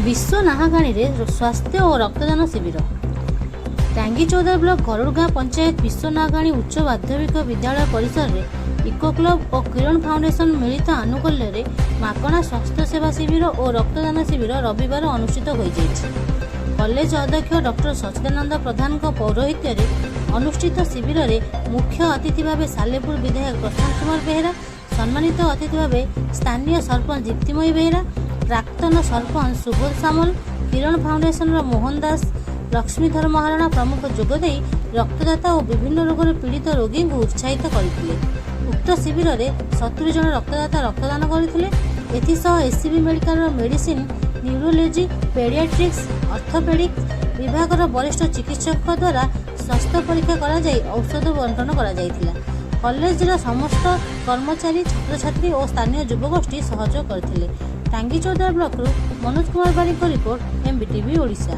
ବିଶ୍ୱ ନାହାଗାଣୀରେ ସ୍ୱାସ୍ଥ୍ୟ ଓ ରକ୍ତଦାନ ଶିବିର। ଟାଙ୍ଗୀ ଚୌଦ୍ୱାର ବ୍ଲକ ଗରୁଡ଼ଗାଁ ପଞ୍ଚାୟତ ବିଶ୍ୱ ନାହାଗାଣୀ ଉଚ୍ଚ ମାଧ୍ୟମିକ ବିଦ୍ୟାଳୟ ପରିସରରେ ଇକୋ କ୍ଲବ ଓ କିରଣ ଫାଉଣ୍ଡେସନ ମିଳିତ ଆନୁକୂଲ୍ୟରେ ମାଗଣା ସ୍ୱାସ୍ଥ୍ୟ ସେବା ଶିବିର ଓ ରକ୍ତଦାନ ଶିବିର ରବିବାର ଅନୁଷ୍ଠିତ ହୋଇଯାଇଛି। କଲେଜ ଅଧ୍ୟକ୍ଷ ଡକ୍ଟର ସଚିଦାନନ୍ଦ ପ୍ରଧାନଙ୍କ ପୌରୋହିତ୍ୟରେ ଅନୁଷ୍ଠିତ ଶିବିରରେ ମୁଖ୍ୟ ଅତିଥି ଭାବେ ସାଲେପୁର ବିଧାୟକ ପ୍ରଶାନ୍ତ କୁମାର ବେହେରା, ସମ୍ମାନିତ ଅତିଥି ଭାବେ ସ୍ଥାନୀୟ ସରପଞ୍ଚ ଦୀପ୍ତିମୟୀ ବେହେରା, ପ୍ରାକ୍ତନ ସରପଞ୍ଚ ସୁବୋଧ ସାମଲ, କିରଣ ଫାଉଣ୍ଡେସନର ମୋହନ ଦାସ, ଲକ୍ଷ୍ମୀଧର ମହାରଣା ପ୍ରମୁଖ ଯୋଗଦେଇ ରକ୍ତଦାତା ଓ ବିଭିନ୍ନ ରୋଗରେ ପୀଡ଼ିତ ରୋଗୀଙ୍କୁ ଉତ୍ସାହିତ କରିଥିଲେ। ଉକ୍ତ ଶିବିରରେ 70 ଜଣ ରକ୍ତଦାତା ରକ୍ତଦାନ କରିଥିଲେ। ଏଥିସହ ଏସ୍ସିବି ମେଡିକାଲର ମେଡିସିନ, ନ୍ୟୁରୋଲୋଜି, ପେଡିଆଟ୍ରିକ୍ସ, ଅର୍ଥୋପେଡିକ୍ସ ବିଭାଗର ବରିଷ୍ଠ ଚିକିତ୍ସକଙ୍କ ଦ୍ୱାରା ସ୍ୱାସ୍ଥ୍ୟ ପରୀକ୍ଷା କରାଯାଇ ଔଷଧ ବଣ୍ଟନ କରାଯାଇଥିଲା। କଲେଜର ସମସ୍ତ କର୍ମଚାରୀ, ଛାତ୍ରଛାତ୍ରୀ ଓ ସ୍ଥାନୀୟ ଯୁବଗୋଷ୍ଠୀ ସହଯୋଗ କରିଥିଲେ। ଟାଙ୍ଗୀ ଚୌଦ୍ୱାର ବ୍ଲକରୁ ମନୋଜ କୁମାର ବାରିକଙ୍କ ରିପୋର୍ଟ, ଏମ୍ବିଟିଭି ଓଡ଼ିଶା।